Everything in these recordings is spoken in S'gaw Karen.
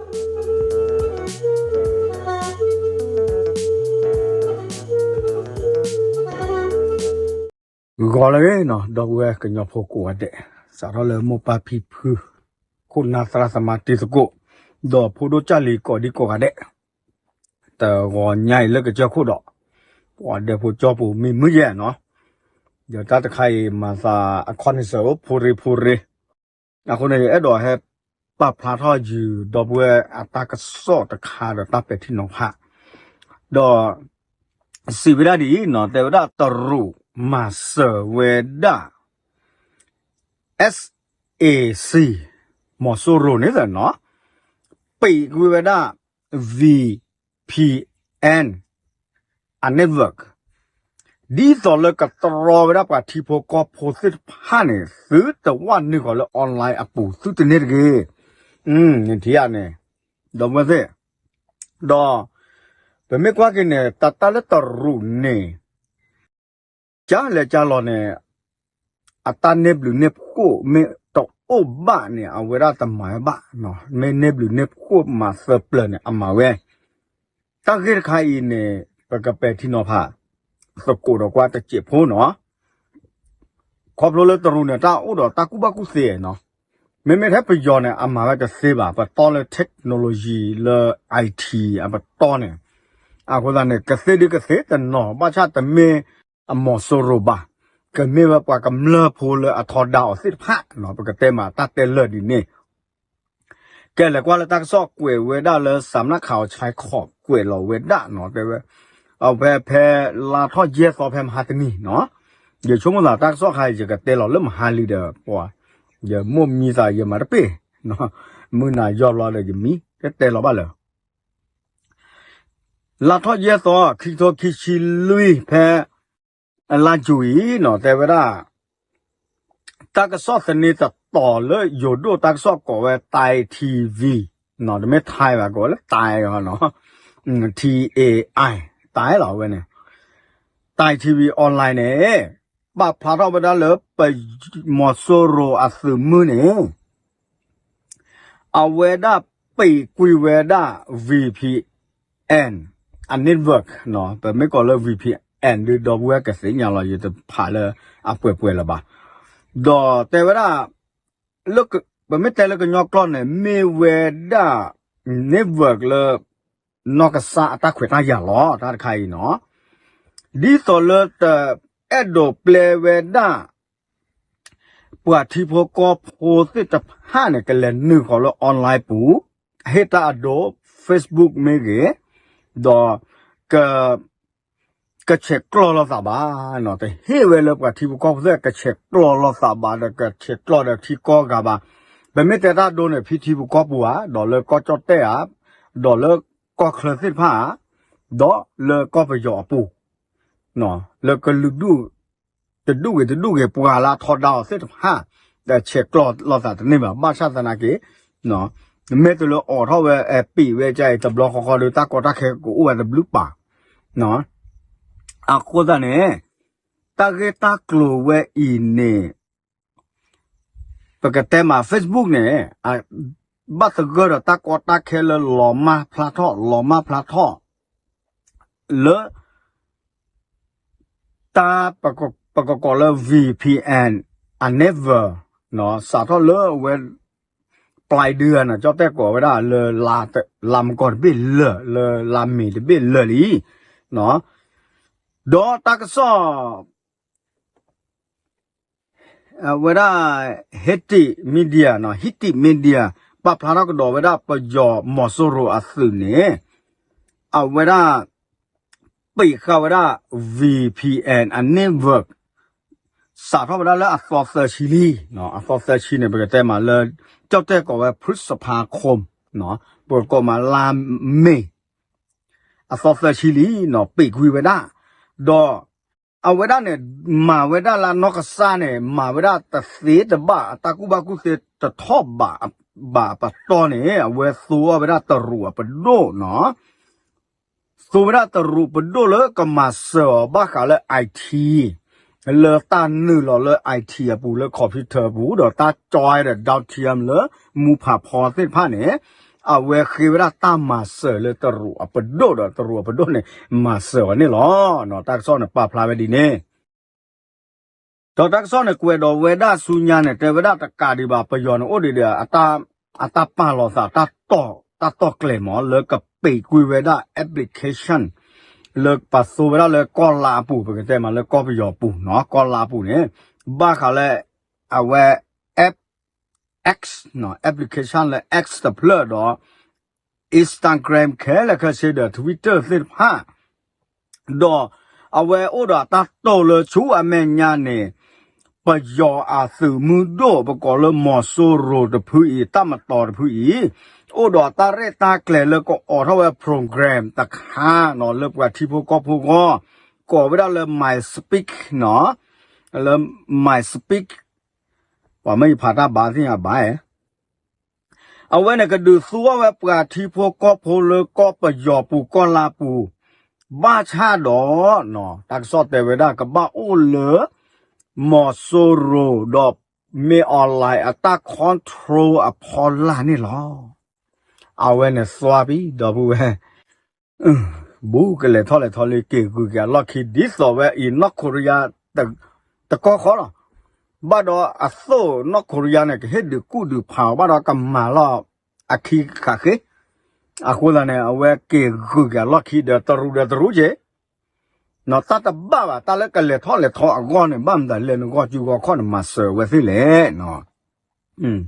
ဂီၤလၢအဂ့ၤနီၤ ဒီပုၢ်ဝဲၢ်ကညီဖိကိးဂၤဒဲး, စးထီၣ်လၢမိၢ်ပၢ်ဖံဖု, ခိၣ်နၢ်သရၣ်သမါတံၤသကိး, ဒီးဖိဒိၣ်ကၢ်လံၤကိးဒံကိးဂၤဒဲး, တဂီၤညါအံၤလၢကစၢၢ်ခိၣ်ဒီး, ပှၤဒဲဖိကၠီပူၤမ့ၢ်မုၢ်ယဲၢ်နီၤ, ဒီးတၢ်တခါအံၤမၤသးအခီၣ်န့ၣ်စၢၤအိၣ်ဖိရ့ဖိရ့ အဃိန့ၣ် ယအဲၣ်ဒိးဟဲပာ်ဖျါထီၣ်ယုာ်ဒီပုၢ်ဝဲၢ်အတၢ်ကစီၣ်တခါဒီးတၢ်ပဲာ်ထံနီၤဖး, ဒီးစံးဝဲဒၣ်ဒ်အံၤနီၤ, တဲဝဲဒၣ်တရူးမၤစၢၤဝဲဒၣ် SAC မီၤစိရိၤန့ၣ်နီၤ, ပံးကွံာ်ဝဲဒၣ် VPN အ network ဒ်သိးလၢကတြီဝဲဒၣ်ပှၤထံဖိကီၢ်ဖိသ့ၣ်တဖၣ်န့ၣ် သုတဝၢ်နုာ်ဃီၤလၢ online အပူၤသုတန့ၢ်တဂ့ၤ, နထံၣ်ဧါန့ၣ်, ဒီပုၢ်ဝဲၢ်သ့ၣ်, ဒီးပမ့ၢ်ကွၢ်က့ၤန့ၣ် တၢ်တၢ်လၢတရူးန့ၣ် ကၢ်လဲၤကၢ်လီၤန့ၣ် အတၢ်န့ၢ်ဘျုးန့ၢ်ဖှိၣ်မ့ၢ်တအိၣ်ဘၣ်န့ၣ် အဝဲဒၣ်တမၤဝဲဘၣ်, မ့ၢ်န့ၢ်ဘျုးန့ၢ်ဖှိၣ်မၤသၢပျၢၤန့ၣ် အမၤဝဲ, တၢ်ဂ့ၢ်တခါအံၤန့ၣ် ပကပဲာ်ထံနီၤဖး သကိးဒီးကွၢ်တစဲးဖိနီၤ, ခီဖျိလၢတရူးန့ၣ် တၢ်အိၣ်ဒီးတၢ်ကူၣ်ဘၣ်ကူၣ်သ့နီၤ, မ့မ့ၢ်ထဲပယီၤန့ၣ် အမၤဝဲတသ့ဘၣ်, ပတီၢ်လၢ technology လၢ IT အပတီၢ်န့ၣ်, အဃိသတးန့ၣ် ကသ့ဒ်ကသ့တနီၤ ဘၣ်ဆၣ်တမ့ၢ်အမီၤစိရိၤဘၣ်, ကမ့ၢ်ဝဲပှၤကမျၢၢ်ဖိလၢအထီဒါအီၤသ့ၣ်တဖၣ်နီၤ, ပကတဲမးတၢ်တဲလၢာ်ဒ်န့ၣ် ကဲလဲၤကွၢ်လၢတၢ်ကစီၣ်ကွဲးဝဲဒၣ်လၢ စးမနၣ်ခးအီၤဆဲခီးကွဲးလီၤဝဲဒၣ်နီၤ, တဲဝဲ, အဝဲဖဲလါထီၣ်ယဲၢ်သီဖဲမဟါတနံၤနီၤ, ယဆိကမိၣ်သးတၢ်ကစီၣ်ခါအံၤ ယကတဲလီၤလၢမဟါလံဒီး ပှၤ, ယမိၢ်မံသးယမၤတပ့ၢ်, မုၢ်နၤယီၤဘျီဒီးယမံ, တတဲလီၤဘၣ်လၢ လါထီၣ်ယဲၢ်သီ ခံကထိခံဆံလွံၢ် ဖဲအလါယူၤအံၤနီၤ, တဲဝဲဒၣ် တၢ်ကစီၣ်သန့တတီၤလၢယိၤဒိၣ်တၢ်ကစီၣ်ကိးဝဲ Tai TV နီၤ, တမ့ၢ် Thai ဘၣ် ကိးဝဲလၢ Tai နီၤ, Tai, Tai လီၤ အဝဲန့ၣ်, Tai TV online န့ၣ် ပာ်ဖျါထီၣ်ဝဲဒၣ်လၢ ပမီၤစိရိၤအသုးမုၢ်န့ၣ် အဝဲဒၣ်ပံးကွံာ်ဝဲဒၣ် VPN အ network နီၤ, ပမ့ၢ်ကိးလၢ VPN ဒုး ဒီပုၢ်ဝဲၢ်ကသ့ၣ်ညါလီၤ, ယတဖးလၢအပှဲၤပှဲၤလၢၤဘၣ်, ဒီးတဲဝဲဒၣ် လၢ, ပမ့ၢ်တဲလၢကညီကျိာ်န့ၣ် မ့ၢ်ဝဲဒၣ် network လၢ နီၢ်ကစၢ်အတၢ်ခွဲးတၢ်ယာ်လီၤ တၢ်တခါအံၤနီၤ, ဒ်သိးလၢတအဲၣ်ဒိးပျဲဝဲဒၣ် ပှၤထံဖိကီၢ်ဖိသ့ၣ်တဖၣ်န့ၣ် ကလဲၤနုာ်ဃီၤလၢ online ပူၤ, ဟ့ၣ်တၢ်အဒိ Facebook မ့ၢ်ဂ့ၤ, ဒီးက, ကဆဲးကျိးလိာ်သးဘၣ်နီၤ, တဟ့ၣ်ဝဲလၢပှၤထံဖိကီၢ်ဖိသ့ၣ် ကဆဲးကျိးလိာ်သးဘၣ်ဒီး ကဆဲးကျိးဒီးထံကီၢ်ဂၤဘၣ်, ပမ့ၢ်တဲတၢ်ဒိန့ၣ် ဖဲထံဖိကီၢ်ပူၤဧါ, ဒီးလၢကီၢ်ကၠီၣ်တဲၣ်ဧါ, ဒီးလၢကီၢ်ချၢသ့ၣ်တဖၣ်ဧါ, ဒီးလၢကီၢ်ပယီၤအပူၤ လၢကလုာ်ဒူၣ်, တဒူၣ်ဂ့ၤတဒူၣ်ဂ့ၤ ပှၤလၢအထီဒါအီၤသ့ၣ်တဖၣ်, ဒီးဆဲးကျိးလိာ်သးတန့ၢ်ဘၣ်, ဘၣ်ဆၣ်သနာ်က့, မ့ၢ်တလၢအိးထီၣ်ဝဲ ပံးဝဲကအံၤ တဘျီဃီဃီဒီး တၢ်ကီတၢ်ခဲကအိၣ်ဝဲတဘျုးပာ်, အဃိသတးန့ၣ်, တၢ်ဂ့ၢ်တၢ်ကျိၤဝဲအံၤန့ၣ် ပကတဲမး Facebook န့ၣ်, ဘၣ်သဂၢၢ်ဒီးတၢ်ကီတၢ်ခဲလၢလီၤမၢ်ဖျါထီၣ် လီၤမၢ်ဖျါထီၣ်, လၢ တၢ်ပကကိးလၢ VPN အ network စးထီၣ်လၢအဝဲ ပျဲဒုနီၤ ကၠီၣ်တဲၣ်ကိးဝဲဒၣ်လၢ လါမကီၢ်တဘ့ၣ်လၢာ် လၢလါမ့ၤတဘ့ၣ်လၢာ်လံ, ဒီးတၢ်ကစီၣ် အဝဲဒၣ် Hiti Media နီၤ Hiti Media ပာ်ဖျါထီၣ်ကဒီးဝဲဒၣ် ပယီၤမီၤစိရိၤအသုးန့ၣ် အဝဲဒၣ် ပံးဃာ်ဝဲဒၣ် VPN အ network စးထီၣ်ဝဲဒၣ်လၢအသီသၢဆံလံ, အသီသၢဆံန့ၣ် ပကတဲမးလၢ ကၠီၣ်တဲၣ်ကိးဝဲ ဖုစဖါခိၣ်, ပကကိးမးလါမ့ၤ အသီသၢဆံလံနီၤ ပံးကွံာ်ဝဲဒၣ်, ဒီးအဝဲဒၣ်န့ၣ် မၤဝဲဒၣ်လၢနီၢ်ကစၢ်န့ၣ် မၤဝဲဒၣ်တသ့တဘၣ် အတၢ်ကူၣ်ဘၣ်ကူၣ်သ့တထီၣ်ဘး ဘၣ်ပတီၢ်န့ၣ် အဝဲသိအီၣ်ဝဲဒၣ်တရူးအပဒိၣ်နီၤ, သိဝဲဒၣ်တရူးပဒိၣ်လၢကမၤစၢၤအီၤဘၣ်ဃးလၢ IT လၢတၢ်နုာ်လီၤလၢ IT အပူၤ လၢ computer အပူၤ ဒီးတၢ်ကၠီဒီး ဒၣ်ထံယၢမ် လၢမူဖးဖီသ့ၣ်တဖၣ်န့ၣ်, အဝဲဃ့ဝဲဒၣ်တၢ်မၤစၢၤလၢတရူးအပဒိၣ်ဒီး တရူးအပဒိၣ်န့ၣ် မၤစၢၤအီၤန့ၣ်လီၤ. တၢ်ကစီၣ်န့ၣ်ပာ်ဖျါဝဲဒ်န့ၣ် ဒီးတၢ်ကစီၣ်န့ၣ် ကွဲးဒီးဝဲဒၣ်ဆူညါန့ၣ် တဲဝဲဒၣ်တကးဒံးဘၣ် ပယီၤန့ၣ်အိၣ်ဒံးဒီး အတၢ်ပာ်လီၤသး တၢ်တီၢ်ကျဲၤမး လၢကပံာ်ကွံာ်ဝဲဒၣ် application လၢပာ်သိဝဲဒၣ်လၢကီၢ်လါအပူၤ ပကတဲမးလၢကီၢ်ပယီၤပူၤနီၤ ကီၢ်လါအပူၤန့ၣ် ဘၣ်ဃးလၢ အဝဲ X နီၤ application လၢ X တဖျၢၣ်ဒီး Instagram ခဲလၢာ်ခဲဆ့ဒီး Twitter သ့ၣ်တဖၣ် ဒီးအဝဲအိၣ်ဒီးအတၢ်တိာ်လၢဆူအမဲာ်ညါန့ၣ် ပယီၤအသုးမုၢ်ဒိၣ် ပကိးလၢမီၤစိရိၤတဖုအံၤ တၢ်မတီၤတဖုအံၤ အိၣ်ဒီးတၢ်ရဲၣ်တၢ်ကျဲၤလၢကအိးထီၣ်ဝဲ program တခါနီၤ လၢပှၤထံဖိကီၢ်ဖိဂီၢ် ကိးဝဲဒၣ်လၢ My Speak နီၤ လၢ My Speak ပှၤမ့ၢ်ယဖးတၢ်ဘါသ့ၣ်ညါဘၣ် အဝဲန့ၣ်ကဒုးသူအီၤဝဲပှၤထံဖိကီၢ်ဖိလၢကီၢ်ပယီၤပူၤကီၢ်လါပူၤ ဘၣ်ဆၣ်ဒီး တၢ်ကစီၣ်တဲဝဲဒၣ်ကဘၣ်အိၣ်လၢ မီၤစိရိၤဒီး မင်းအောင်လှိုင် အတၢ် control အဖီလာ်န့ၣ်လီၤ. အဝဲန့ၣ်သွါပံၤ ဒီပုၢ်ဝဲၢ် ဘူးကလဲၤထီၣ်လဲၤထီလၢက့ၤဂုာ်က့ၤအလီၢ်ခံ ဒ်သိးဝဲအံၤ နီၢ်ခိရံယါ တကီၢ်ဃီလီၤ. ဘၣ်ဒီးအသိးနီၢ်ခိရံယါန့ၣ် ကဟ့ၣ်ဒုးကူၣ်ဒုးဖးအီၤ ဘၣ်ဒီးကမၤလီၤအခံဃာ်ဃ့ အဃိသတးန့ၣ် အဝဲက့ၤဂုာ်က့ၤအလီၢ်ခံဒီးတရူးဒီးတရူးက့ၤ နီၤ တၢ်တဘၣ်ဘၣ် တၢ်လၢကလဲၤထီၣ်လဲၤထီအဂီၢ်န့ၣ် ဘၣ်မတၤလဲၣ်နဂီၢ်ကၠူဂီၢ်ခီၣ်န့ၣ် မၤစၢၤဝဲသ့ၣ်လဲၣ်နီၤ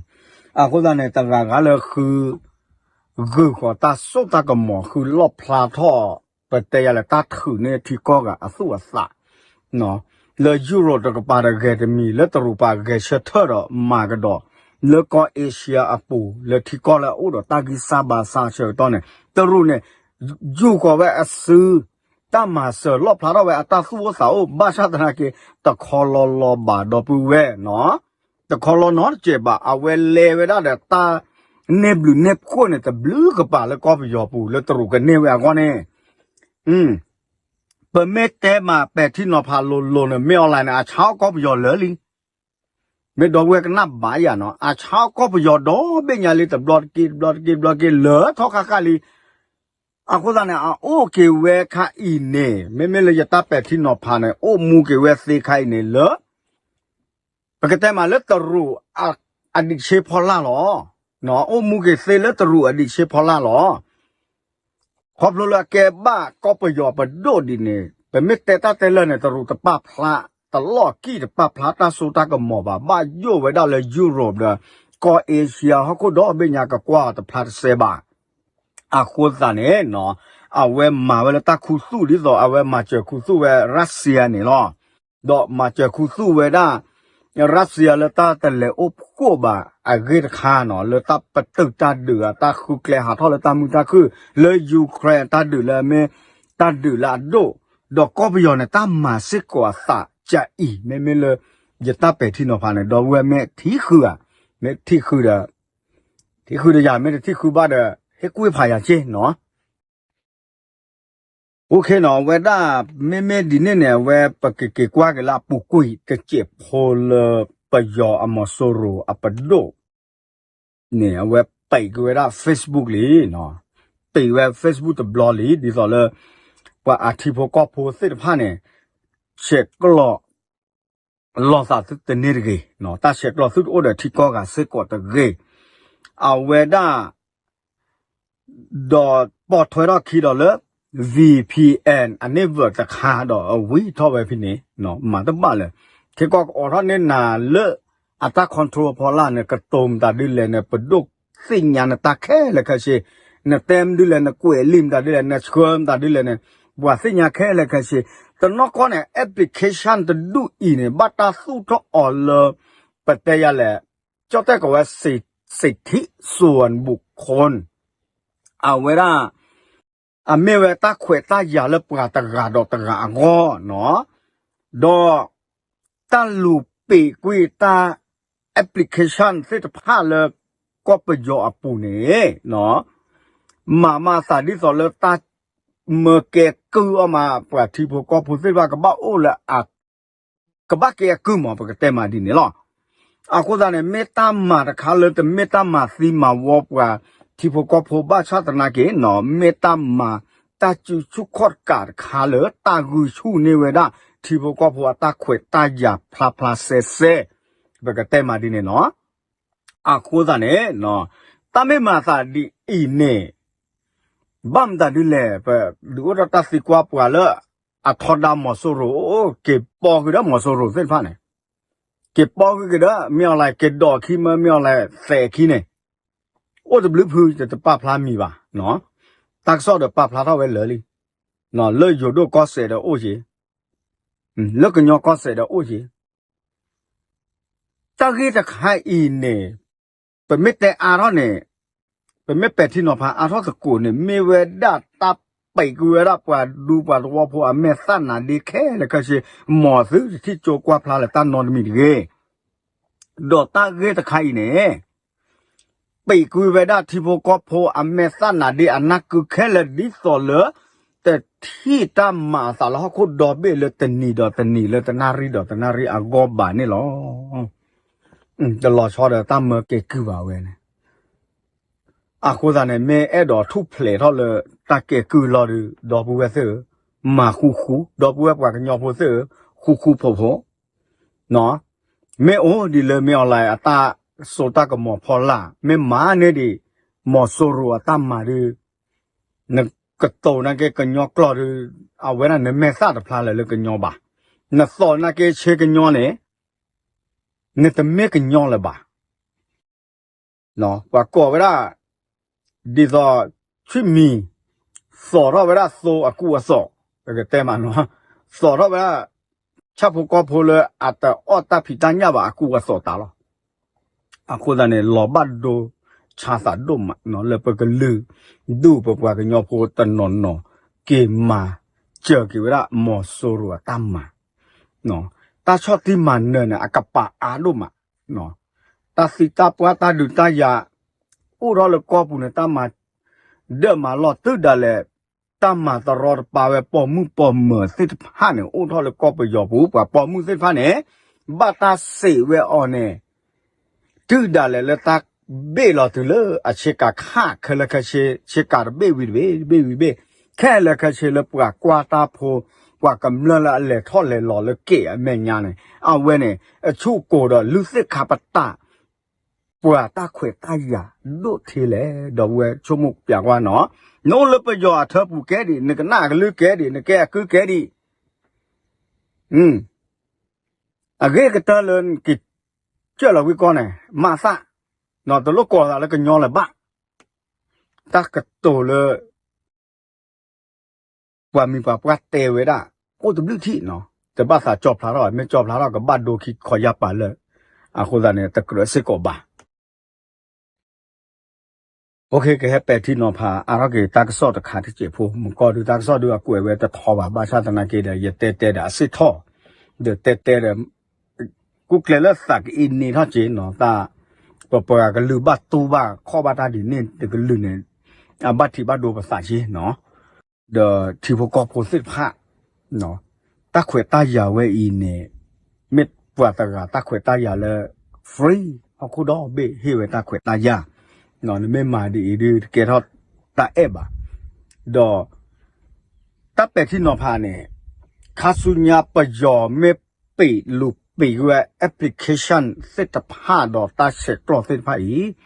အဃိသတးန့ၣ် တဂၤဂၤလၢဃု ဂုာ်ဃီၤတၢ်စိတၢ်ကမီၤ ဃုလီၣ်ဖျါထီၣ် ပတဲယၤလၢတၢ်ထုးန့ၢ်ထံကီၢ်ဂၤအသူၣ်အသး လၢယူရိးတကပၤဒီးဂဲၤတမံၤ လၢတရူးပၤဂဲၤဆၢထၢၣ်ဒီးမၤကဒီး လၢကီၢ်အ့ရှံယါအပူၤ လၢထံကီၢ်လၢအအိၣ်ဒီးတၢ်ဂံၢ်စၢ်ဘါစၢ်အဆၢကတီၢ်န့ၣ် တရူးန့ၣ် ယူာ်ဃီၤဝဲအစု တၢ်မၤစၢၤလီၣ်ဖျါထီၣ်ဝဲအတၢ်သူၣ်အိၣ်သးအိၣ် ဘၣ်ဆၣ်သနာ်က့ တခီလီၤလီၤဘၣ်ဒီပုၢ်ဝဲၢ်နီၤ တခီလီၤနီတစဲးဘၣ် အဝဲလဲၤဝဲဒၣ်ဒီးတၢ် န့ၢ်ဘျုးန့ၢ်ဖှိၣ်န့ၣ် တဘျုးကပၤလၢကီၢ်ပယီၤပူၤ လၢတရူးကန့ၢ်ဝဲအဂီၢ်န့ၣ် ပမ့ၢ်တဲမးပဲာ်ထံနီၤဖးလိၤလိၤန့ၣ် မ့ၢ်အီၤလဲၣ်န့ၣ် အဆါအီၣ်ကီၢ်ပယီၤလၢာ်လံ မ့ၢ်ဒီပုၢ်ဝဲၢ်ကနၣ်ဘၣ်ယၤနီၤ အဆါအီၣ်ကီၢ်ပယီၤဒီဘ့ၣ်ညါလံ တဘျီတက့ၢ်တဘျီတက့ၢ်တဘျီတက့ၢ် လၢထီၣ်ခါခါလံ အဃိသတးန့ၣ် အအိၣ်က့ၤဝဲခါအံၤန့ၣ် မ့မ့ၢ်လၢယတၢ်ပဲာ်ထံနီၤဖးန့ၣ် အိၣ်မူက့ၤဝဲသ့ခါအံၤန့ၣ်လၢ ပကတဲမးလၢတရူး အဒံးဆ့ဖီလာ်လီၤ. အိၣ်မူက့ၤသ့လၢတရူးအဒံးဆ့ဖီလာ်လီၤ. ခီဖျိလၢအကဲဘၣ်ကီၢ်ပယီၤပဒိၣ်ဒ်န့ၣ် ပမ့ၢ်တဲတၢ်တဲလၢာ်န့ၣ် တရူးတပာ်ဖျါ တလီၢ်ကံၢ်တပာ်ဖျါတၢ်စိတၢ်ကမီၤဘၣ် ဘၣ်ယိၣ်ဝဲဒၣ်လၢယူရိးဒီး ကီၢ်အ့ရှံယါဟီၣ်ခိၣ်ဒီဘ့ၣ်ညါ ကကွၢ်အီၤတဖျါတစဲးဘၣ်. အဃိသတးန့ၣ် အဝဲမၤဝဲလၢတၢ်ခူသူၣ်ဒ်သိး အဝဲမၤစၢၤခူသူၣ်ဝဲရၢစံယါန့ၣ်လီၤ. ဒီးမၤစၢၤခူသူၣ်ဝဲဒၣ် ရၢစံယါလၢတၢ်တလဲၤအိၣ်ဖှိၣ်ဘၣ်အဂ့ၢ်တခါနီၤ လၢတၢ်ပတုာ်တၢ်ဒုးအတၢ်ဃုကျဲဟးထီၣ်လၢတၢ်မုာ်တၢ်ခုၣ် လၢ Ukraine အတၢ်ဒုးလၢအမ့ၢ် တၢ်ဒုးလၢအဒိၣ် ဒီးကီၢ်ပယီၤန့ၣ် တၢ်မၤစ့ၢ်ကီးအသးကအံၤ မ့မ့ၢ်လၢ ယတၢ်ပဲာ်ထံနီၤဖးန့ၣ် ဒီပုၢ်ဝဲၢ်မ့ၢ်ထံၣ်ဃုဧါ, မ့ၢ်ထံၣ်ဃုဒီး ထံၣ်ဃုဒီးယၤ မ့ၢ်တထံၣ်ဃုဘၣ်ဒီး ဟ့ၣ်ကူၣ်ဖးယၤက့နီၤ. အိၣ်ခ့နီၤ အဝဲဒၣ် မ့မ့ၢ်ဒ်န့ၣ်န့ၣ် အဝဲပကက့ၤကွၢ်က့ၤလၢအပူၤကွံာ် တစဲးဖိလၢပယီၤအမီၤစိရိၤအပဒိၣ်န့ၣ် အဝဲပံာ်က့ၤဝဲဒၣ် Facebook လံနီၤ, ပံာ်ဝဲ Facebook တဘျီလံ ဒ်သိးလၢ ပှၤအထံဖိကီၢ်ဖိသ့ၣ်တဖၣ်န့ၣ် ဆဲးကျိး လီၤသးသုတန့ၢ်တဂ့ၤ, တၢ်ဆဲးကျိးသုတအိၣ်ဒီးထံကီၢ်ဂၤစ့ၢ်ကီးတဂ့ၤ. အဝဲဒၣ် ဒီးပိာ်ထွဲထီၣ်ခံဒီးလၢ VPN အ network တခါဒီးအဝံၤထီၣ်ဝဲဖဲန့ၣ် မၤတဘၣ်လၢၤ. ထံကီၢ်ကအိးထီၣ်န့ၢ်နၤလၢ အတၢ် control အဖီလာ်န့ၣ် ကတိၤမတၤဒ်လဲၣ်န့ၣ် ပဒိၣ်သ့ၣ်ညါနတၢ်ခဲလၢာ်ခဲဆ့, နတဲမနုၤလဲၣ် နကွဲးလံာ်မတၤဒ်လဲၣ် နဆှၢမတၤဒ်လဲၣ်န့ၣ် ပှၤသ့ၣ်ညါခဲလၢာ်ခဲဆ့. တနီၢ်ကီၢ်န့ၣ် application တဒူၣ်အံၤန့ၣ် ဘၣ်တၢ်သူၣ်ထီၣ်အီၤလၢ ပတဲယၤလဲၣ် ကၠီၣ်တဲၣ်ကိးဝဲ စံးထံးစိဝ်ၢၣ်ဘူၣ်ခိၣ် အဝဲဒၣ် အမ့ၢ်ဝဲတၢ်ခွဲးတၢ်ယာ်လၢပှၤတဂၤဒီးတဂၤအဂီၢ်နီၤ, ဒီး တၢ်လူၤပံာ်ကွံာ်တၢ် application သ့ၣ်တဖၣ်လၢ ကီၢ်ပယီၤအပူၤန့ၣ် မၤမၤသးဒ်သိးလၢတၢ် မၢကဲကုၢ်အီၣ်မး ပှၤထံဖိကီၢ်ဖိသ့ၣ်တဖၣ်ကဘၣ်အိၣ်လၢ ကဘၣ်ကဲအကုၢ်မး ပကတဲမးဒ်န့ၣ်လီၤ. အဃိသတးန့ၣ် မ့ၢ်တၢ်မၤတခါလၢတမ့ၢ်တၢ်မၤသံမၤဝီပှၤထ ထံဖိကီၢ်ဖိဘၣ်ဆၣ်သနာ်က့နီၤ မ့ၢ်တၢ်မၤ တၢ်စုဆူၣ်ခီၣ်တကးတခါလၢတၢ်ဂုာ်ဆူၣ်န့ၢ်ဝဲဒၣ် ထံဖိကီၢ်ဖိအတၢ်ခွဲးတၢ်ယာ်ဖျါဖျါဆဲးဆဲး ပကတဲမးဒ်န့ၣ်နီၤ. အဃိသတးန့ၣ် တၢ်မ့ၢ်မၤသးဒ်အံၤန့ၣ် ဘၣ်မတၤဒ်လဲၣ် ပဒုးအိၣ်ထီၣ်တၢ်သံကွၢ်ပှၤလၢ အထီဒါမီၤစိရိၤ က့ၤပီဃုာ်ဒီးမီၤစိရိၤသ့ၣ်တဖၣ်န့ၣ် က့ၤပီဃုာ်က့ၤဒီး မ့ၢ်အီၤလဲၣ် က့ၤဒိးခံမၢ မ့ၢ်အီၤလဲၣ် သဲးခံန့ၣ် အိၣ်တဘျုးဖုတပာ်ဖျါမံၤဘၣ်. တၢ်ကစီၣ်ဒီးပာ်ဖျါထီၣ်ဝဲလၢာ်လံ လၢယိၤဒိၣ်ကီၢ်စဲၣ်ဒီးအိၣ်က့ၤ လၢကညီကီၢ်စဲၣ်ဒီးအိၣ်က့ၤ တၢ်ဂ့ၢ်တခါအံၤန့ၣ် ပမ့ၢ်တဲအါထီၣ်န့ၣ် ပမ့ၢ်ပဲာ်ထံနီၤဖးအါထီၣ်သကိးန့ၣ် မ့ၢ်ဝဲဒၣ်တၢ်ပံးကွံာ်ဝဲဒၣ်ပှၤဒူပှၤသဝီဖိအမဲာ်သၣ်နါဒ့ခဲလၢာ်ခဲဆ့ မ်သုတထံၣ်ကၠိကွၢ်ဖျါလၢတၢ်နီတမံၤတဂ့ၤ ဒီးတၢ်ဂ့ၢ်တခါအံၤန့ၣ် ပံးကွံာ်ဝဲဒၣ်ထံဖိကီၢ်ဖိအမဲာ်သၣ်နါဒ့အနၢ်ကုခဲလၢာ်ဒ်သိးလၢ တထံၣ်တၢ်မၤအသးလၢဟီၣ်ခိၣ်ဒီဘ့ၣ်လၢတနံၤဒီးတနံၤလၢတနၣ်ရံၣ်ဒီးတနၣ်ရံၣ်အဂီၢ်ဘၣ်န့ၣ်လီၤ. တလီၤဆီဒီးတၢ်မၢကဲကုၢ်ဘၣ်ဝဲန့ၣ် အဃိသတးန့ၣ် မ့ၢ်အဲၣ်ဒိးထူၣ်ဖျဲးထီၣ်လၢတၢ်ကဲကုၢ်လီၤဒီး ဒီပုၢ်ဝဲၢ်သ့ၣ်ဧၢ, မၤဃူဃူ, ဒီပုၢ်ဝဲၢ်ပှၤကညီဖိသ့ၣ်ဧၢ, ဃူဃူဖိးဖိး, မ့ၢ်အိၣ်ဒ်လၢမ့ၢ်အီၤလၢအတၢ်စိတၢ်ကမီၤဖီလာ် မ့ၢ်မၤန့ၢ်ဒံး မီၤစိရိၤအတၢ်မၤဒီး နကတိၤနာ်က့ကညီကျိာ်ဒီး အဝဲဒၣ်နမဲာ်သၣ်တဖျါလၢၤလၢကညီဘၣ်. နသိးနာ်က့ဆ့ကညီန့ၣ် နတမ့ၢ်ကညီလၢၤဘၣ်. ပှၤကိးဝဲဒၣ် ဒ်သိး ထွံၣ်မံၤ သိးထီၣ်ဝဲဒၣ်သိအကူအသိး, ပကတဲမးနီၤ, သိးထီၣ်ဝဲဒၣ် ဆၣ်ဖိကီၢ်ဖိလၢအတအီၣ်တၢ်ဖံးတၢ်ညၣ်ဘၣ်အကူအသိးတၢ်လီၤ. အဃိသတးန့ၣ် လီၤဘၣ်ဒိဆါသးဒိၣ်မးလၢပကလုာ်ဒူၣ်ပပှၤကညီဖိတနီၤနီၤ က့ၤမၤစၢၤက့ၤဝဲဒၣ်မီၤစိရိၤအတၢ်မၤ, တၢ်ဆီၣ်တံၢ်မၤနၢၤန့ၣ် အကပာ်အါဒိၣ်မး, တၢ်သံတၢ်ပှၢ်တၢ်ဒုးတၢ်ယၤ အိၣ်ထီၣ်လၢကီၢ်ပူၤန့ၣ် တၢ်မၤဒၢၣ်မၤလီၢ်တုၤဒၣ်လဲာ် တၢ်မၤတရီတပါဝဲပိာ်မုၣ်ပိာ်မၢၤသ့ၣ်တဖၣ်န့ၣ် အိၣ်ထီၣ်လၢကီၢ်ပယီၤပူၤ ပှၤပိာ်မုၣ်သ့ၣ်တဖၣ်န့ၣ် ဘၣ်တၢ်စံးဝဲအီၤန့ၣ် တုၤဒၣ်လဲာ်လၢတၢ်ဘ့ၣ်လီၤတုၤလၢအဆ့ကၤခးခဲလၢာ်ခဲဆ့ ဆ့ကၤတဘ့ၣ်ဝံၤတဘ့ၣ် တဘ့ၣ်ဝံၤတဘ့ၣ် ခဲလၢာ်ခဲဆ့လၢပှၤကွၢ်တၢ်ဖိ ပှၤကမျၢၢ်လၢအလဲၤထီၣ်လဲၤလီၤလၢက့ၣ်အမဲာ်ညါန့ၣ် အဝဲန့ၣ် အဆူၣ်ကိၤဒီးလုၢ်သ့ၣ်ခါပတာ် ပှၤတၢ်ခွဲးတၢ်ယာ်ဒိၣ်ထဲလဲၣ် ဒီပုၢ်ဝဲၢ်ဆိကမိၣ်ပျးကွၢ်နီၤ, နအိၣ်လၢပယီၤအထၢပူၤကဲဒံး နကနၣ်အကလုၢ်ကဲဒံး နကဲအကုၢ်ကဲဒံး အဂ့ၤကတၢၢ်လၢနက့ၤ ကၢၢ်လီၤဝံၤကီၢ်န့ၣ် မၤသး, တလိၣ်ကိးသးလၢကညီလၢၤဘၣ်, တၢ်ကတိၤလၢ ပှၤမံၤပှၤပှၢ်တဲဝဲဒၣ် အိၣ်တဘျုးထံၣ်နီၤ, တဘၣ်သးကၠီဖျါထီၣ် မ့ၢ်ကၠီဖျါထီၣ်ကဘၣ်ဒိခံခီယၢ်ပၤလၢာ်, အဃိသတးန့ၣ် တကြၢးစ့ၢ်ကီးဘၣ် ကဟဲပဲာ်ထံနီၤဖးအါထီၣ်က့ၤတၢ်ကစီၣ်တခါတစဲးဖိ မ့ၢ်ကီၢ်ဒုးတၢ်ကစီၣ်ဒုးအကွဲးဝဲတထီဘၣ် ဘၣ်ဆၣ်သနာ်က့ဒီး ယတဲတဲဒီးအစ့ၢ်ထီၣ်, ဒီးတဲတဲဒီး ကူၣ်ကျဲၤလၢသးကအံးန့ၢ်ထီၣ်က့ၤနီၤ တၢ် ပပှၤကလုာ်ဘၣ်တူၢ်ဘၣ်ခီၣ်ဘၣ်တၢ်ဒ်န့ၣ်တကလုာ်န့ၣ် အဘၣ်ထံးဘၣ်ဒိပသးက့ၤနီၤ ဒီးထံဖိကီၢ်ဖိသ့ၣ်တဖၣ် တၢ်ခွဲးတၢ်ယာ်ဝဲအံၤန့ၣ် မ့ၢ်ပှၤတဂၤတၢ်ခွဲးတၢ်ယာ်လၢ free ဟီၣ်ခိၣ်ဒီဘ့ၣ်ဟ့ၣ်ဝဲတၢ်ခွဲးတၢ်ယာ်, နမ့ၢ်မၤဒ်အံၤဒုးတကဲထီၣ်တၢ်အဲၣ်ဘၣ်, ဒီး တၢ်ပဲာ်ထံနီၤဖးန့ၣ် ခါဆူညါပယီၤမ့ၢ်ပံးလူၤပံးဝဲ application သ့ၣ်တဖၣ်ဒီးတၢ်ဆဲးကျိးသ့ၣ်တဖၣ်အံၤ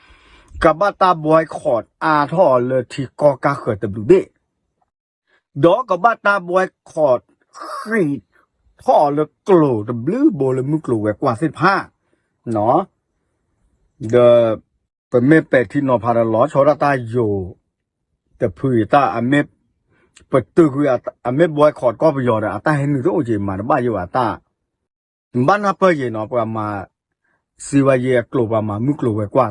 ကဘၣ်တၢ် boycott အါထီၣ်အီၤလၢထံကီၢ်ကၢ်ဃၢၤတဘျုးဘ့ၣ် ဒီးကဘၣ်တၢ် boycott ဃံးထီၣ်လၢကျိၤတဘျုးဘိလၢမုၢ်ကျိၤဝဲၤကွာ်သ့ၣ်တဖၣ်, ဒီး ပမ့ၢ်ပဲာ်ထံနီၤဖးဒီးလီၤဆီဒၣ်တၢ်ယိၤ တဖုအံၤတၢ်အမ့ၢ် ပတုာ်ကွံာ်အမ့ၢ် boycott ကီၢ်ပယီၤဒီး အတၢ်ဟဲနုာ်တအိၣ်က့ၤ မၤတဘၣ်ယိၤအတၢ် ဘၣ်နၢ်ပၢၢ်ယံၤနီၤ ပှၤမၤ စံးဝဲယံၤအကျိၤ ပှၤမၤမုၢ်ကျိၤဝဲၤကွာ်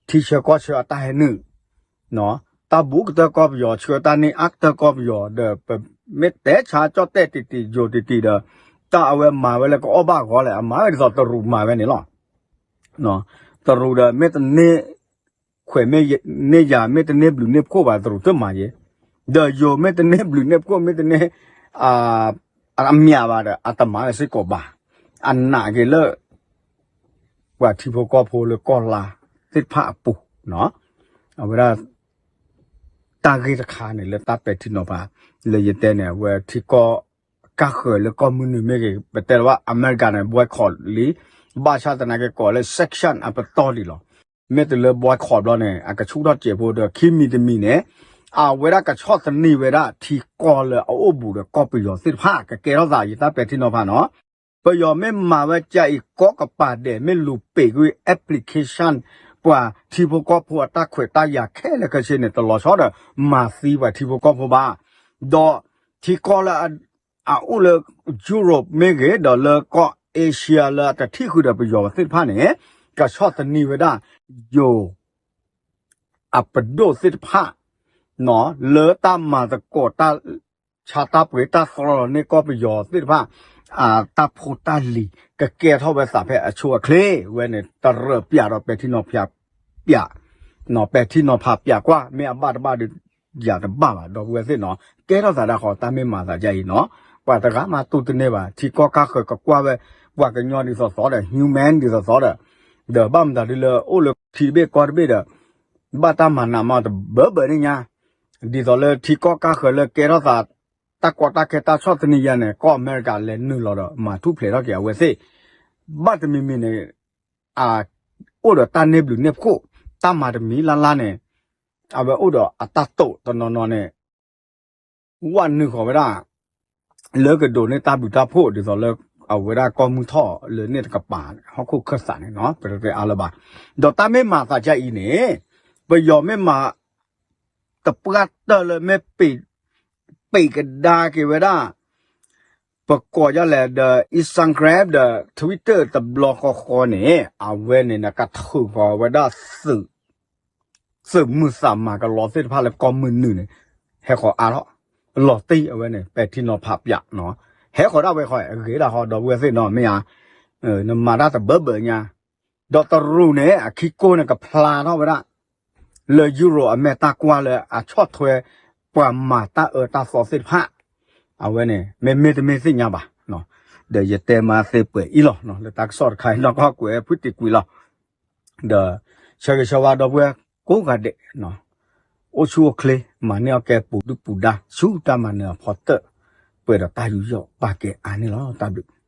ထံဆၢကီၢ်ဆၢအတၢ်ဟဲနုာ် တၢ်ဘူးကတၢၢ်ကီၢ်ပယီၤ ဆှၢတၢ်န့ၢ်အါကတၢၢ်ကီၢ်ပယီၤ ဒီးပမ့ၢ်တဲဆါကၠီၣ်တဲၣ်တံၢ်တံၢ်ယိၤတံၢ်တံၢ်ဒီး တၢ်အဝဲမၤဝဲလၢကအီၣ်ဘၣ်အဂီၢ်လဲၣ် အမၤဝဲဒ်သိးတရူးမၤဝဲန့ၣ်လီၤ. တရူးဒီးမ့ၢ်တန့ၢ် ခွဲးမ့ၢ်န့ၢ်ယၤ မ့ၢ်တန့ၢ်ဘျုးန့ၢ်ဖှိၣ်ဘၣ် တရူးတမၤယဲ, ဒီးယိၤမ့ၢ်တန့ၢ်ဘျုးန့ၢ်ဖှိၣ် မ့ၢ်တန့ၢ် အမၠးဘၣ်ဒီး အတမၤဝဲစ့ၢ်ကီးဘၣ်. အနာ်က့ၤလၢ ပှၤထံဖိကီၢ်ဖိလၢကီၢ်လါသ့ၣ်တဖၣ်အပူၤ, အဝဲဒၣ် တၢ်ဂ့ၢ်တခါန့ၣ် လၢတၢ်ပဲာ်ထံနီၤဖး လၢယတဲန့ၣ် အဝဲထံကီၢ်ကၢ်ဃၢၤလၢကီၢ်မုၢ်နုာ်မ့ၢ်ဂ့ၤ ပတဲလၢၤဘၣ် အမဲရကၤန့ၣ် ဘှဲခီၣ်လံ, ဘၣ်ဆၣ်သနာ်က့ကိးလၢ sanction အပတီၢ်လံလီၤ. မ့ၢ်တုၤလၢဘှဲခီၣ်ဘျီန့ၣ် အကဆူၣ်ထီၣ်စဲးဖိဒီး ခံမံၤတမံၤန့ၣ် အဝဲဒၣ်ကဆီၣ်သနံးဝဲဒၣ်ထံကီၢ်လၢအအိၣ်ဘူးဒီးကီၢ်ပယီၤသ့ၣ်တဖၣ် ကကဲထီၣ်သး ယတၢ်ပဲာ်ထံနီၤဖးနီၤ. ပယီၤမ့ၢ်မၤဝဲကၢအံၤကိးကပၤဒဲး မ့ၢ်လူၤပံာ်ကွံာ် application ပှၤထံဖိကီၢ်ဖိအတၢ်ခွဲးတၢ်ယာ်ခဲလၢာ်ခဲဆ့န့ၣ် တလီၤဆီဒီး မၤသံပှၤထံဖိကီၢ်ဖိဘၣ်. ဒီးထံကီၢ်လၢအအိၣ်လၢ Europe မ့ၢ်ဂ့ၤ ဒီးလၢကီၢ် Asia လၢအတထံၣ်ဃုာ်ဒီးပယီၤသ့ၣ်တဖၣ်န့ၣ် ကဆီၣ်သနံးဝဲဒၣ် ယိၤ အပဒိၣ်သ့ၣ်တဖၣ် လၢတၢ်မၤသကိးတၢ်ဆါတၢ်ပှ့ၤတၢ်သရီန့ၢ်ကီၢ်ပယီၤသ့ၣ်တဖၣ် အတၢ်ဖိတၢ်လံၤ ကကဲထီၣ်ဝဲသးဖဲအဆိအချ့ဝဲန့ၣ် တရၢးပၠးဒီးပဲာ်ထံနီၤဖးပၠး ပဲာ်ထံနီၤဖးပၠးကွၢ် မ့ၢ်အဘၣ်တဘၣ်ဒီး ယၤတဘၣ်ဘၣ် ဒီပုၢ်ဝဲၢ်သ့ၣ်နီၤ ကဲထီၣ်သးဒၣ်ဃီ တၢ်မ့ၢ်မၤသးဒ်အံၤနီၤ ပှၤတဂၤမးတူၢ်တန့ၢ်ဘၣ် ထံကီၢ်ကၢ်ဃၢၤကကွၢ်ဝဲ ပှၤကညီဒ်သိးသိးဒီး human ဒ်သိးသိးဒီး ဒီးဘၣ်မတၤဒ်လၢအိၣ်လၢထံတဘ့ၣ်ကီၢ်တဘ့ၣ်ဒီး ဘၣ်တၢ်မၤနးမးတဘၢဘၢန့ၣ်ညါ ဒ်သိးလၢထံကီၢ်ကၢ်ဃၢၤလၢကဲထီၣ်သး တၢ်ကီတၢ်ခဲတၢ်ဆီၣ်သနံးယါန့ၣ် ကီၢ်အမဲရကၤလဲၤနုာ်လီၤဒီး မၤထူၣ်ဖျဲးထီၣ်က့ၤအဝဲသ့ၣ် ဘၣ်တမံၤမံၤန့ၣ် အအိၣ်ဒီးတၢ်န့ၢ်ဘျုးန့ၢ်ဖှိၣ် တၢ်မၤတမံၤလၢ်လၢ်န့ၣ် အဝဲအိၣ်ဒီးအတၢ်တိာ်တနီၤနီၤန့ၣ် ဝဲနုာ်ဃီၤဝဲဒၣ် လၢကဒိးန့ၢ်တၢ်ဘျုးတၢ်ဖှိၣ် ဒ်သိးလၢအဝဲဒၣ်ကီၢ်မုၢ်ထီၣ်လၢန့ၣ်တကပၤ ဟီၣ်ခိၣ်ခၢၣ်သးန့ၣ်နီၤ ပတဲအါလၢၤဘၣ်. ဒီးတၢ်မ့ၢ်မၤသးဒ်အံၤန့ၣ် ပယီၤမ့ၢ်မၤ တပှၢ်တၢၢ်လၢမ့ၢ်ပ့ၤ ပ့ၤကဒါက့ၤဝဲဒၣ် ပကိးဒ်လဲၣ်ဒီး Instagram ဒီး Twitter တဘျီဃီဃီန့ၣ် အဝဲန့ၣ်နကထုးဃီၤဝဲဒၣ် သုးမုၢ်သးမၤကလီသ့ၣ်တဖၣ်လၢကီၢ်မုၢ်နုာ်န့ၣ် ဟဲဃီၤအါထီၣ် လီၤတံၢ်အဝဲန့ၣ် ပဲာ်ထံနီၤဖးပၠးနီၤ ဟဲဃီၤဒၣ်ဝဲဃီၤအဂ့ၤဒၣ်ဃီ ဒီပုၢ်ဝဲၢ်သ့ၣ်နီၤ မ့ၢ်ဧါ နမၤတၢ်တဘၢဘၢညါ ဒီးတရူးန့ၣ် အခံကိၢ်န့ၣ်ကဖျါထီၣ်ဝဲဒၣ် လၢ Europe အမဲာ်တၢ်ကွၢ်လၢအဆီၣ်ထွဲ ပှၤမၤတၢ်အၢတၢ်သီသ့ၣ်တဖၣ် အဝဲန့ၣ် မ့မ့ၢ်တမ့ၢ်သ့ၣ်ညါဘၣ် ဒီးယတဲမၤသ့ပှဲၤအံၤလီၤ လၢတၢ်ကစီၣ်တခါအံၤ နီၢ်ကီၢ်ကွဲးဖုတံၤကွံာ်လီၤ ဒီး ဆၢဂ့ၤဆၢဝါဒီပုၢ်ဝဲၢ်ကိးဂၤဒဲး အိၣ်ဆူၣ်အိၣ်ချ့ မၤန့ၢ်အီၣ်ကဲပူၤဒုၣ်ပူၤဒါ ဆူတၢ်မၤနၢၤအဖီတၢၣ် ပှဲၤဒီးတၢ်ယူးယီၣ်ပာ်ကဲအါန့ၣ်လီၤ တၢ်ဘျုး